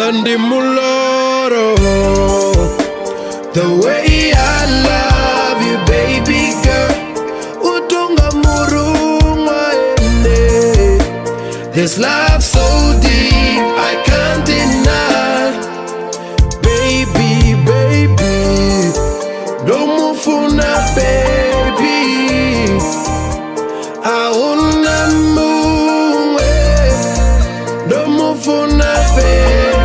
Zwitonga ndi muloro. The way I love you, baby girl, utonga murumwa ene. This love so deep, I can't deny. Baby, baby, ndomufuna baby. Auna mumwe, ndomufuna baby.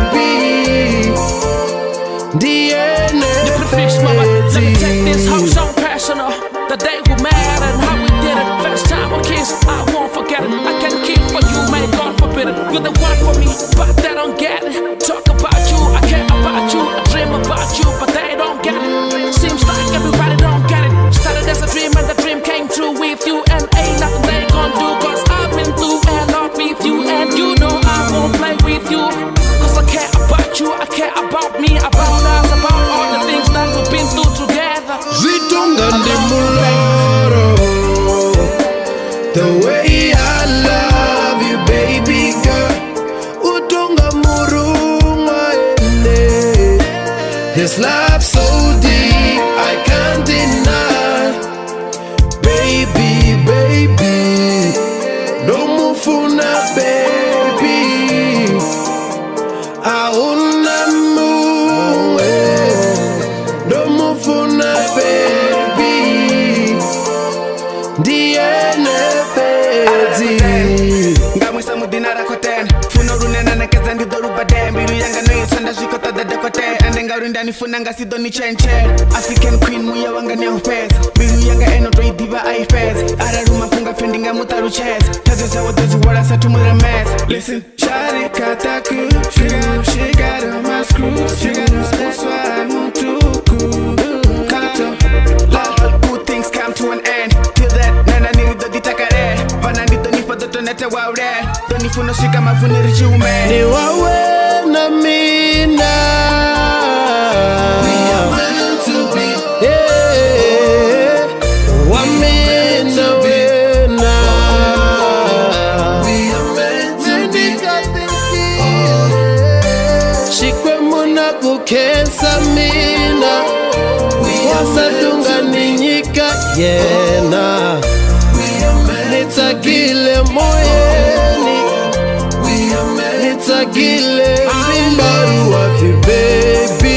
Ndiyene Prefix, mama. Let me take this whole song personal. The day we met and how we did it. First time we kissed, I won't forget it. I can't keep for you, may God forbid it. You're the one for me, but they don't get it. Talk about you, I care about you, I dream about you, but they don't get it. Seems like everybody don't get it. Started as a dream and the dream came true with you, and ain't nothing they gon' do. 'Cause I've been through a lot with you, and you know I won't play with you. 'Cause I care about you, I care about me, about us, about all the things that we've been through together. Zwitonga ndi muloro. The way I love you, baby girl, utonga murumwa ene. This love so deep, I can't deny. Baby, baby, ndomufuna baby. Auna mumwe, ndomufuna baby. Ndiyene fhedzi. Nga mwisa muḓini ra khotene funo lune na nekedza ndi ḓo lu badela mbilu yanga no itswa nda zwiko ṱoḓa dokotela ende ngauri nda ni funa nga si ḓo ni tshentshe. African queen, muya wanga ni a u fhedza mbilu yanga eno to i ḓivha a i fhedza arali mafhungo pfe ndi nga mu ṱalutshedza thaidzo dzawe ḓo dzi hwala sa thumu remedza. Listen, Shawty got that good juice. She got all my screws. She got all mutuku. All good things come to an end. Till that, nana ni ri ḓo ḓi takalela. Vhana ndi ḓo nifha ḓo to neta wa u lela. Ḓo ni funa u swika mafuni ri tshi humela. Ni wa wena mina. We are meant to be. Yeah. Wa mina wena. We are meant to be. Xikwembu na ku khensa mina. Wansati u nga ni nyika yena. We are meant Ni tsakile moyeni. We are meant Ni tsakile mbilu wa baby.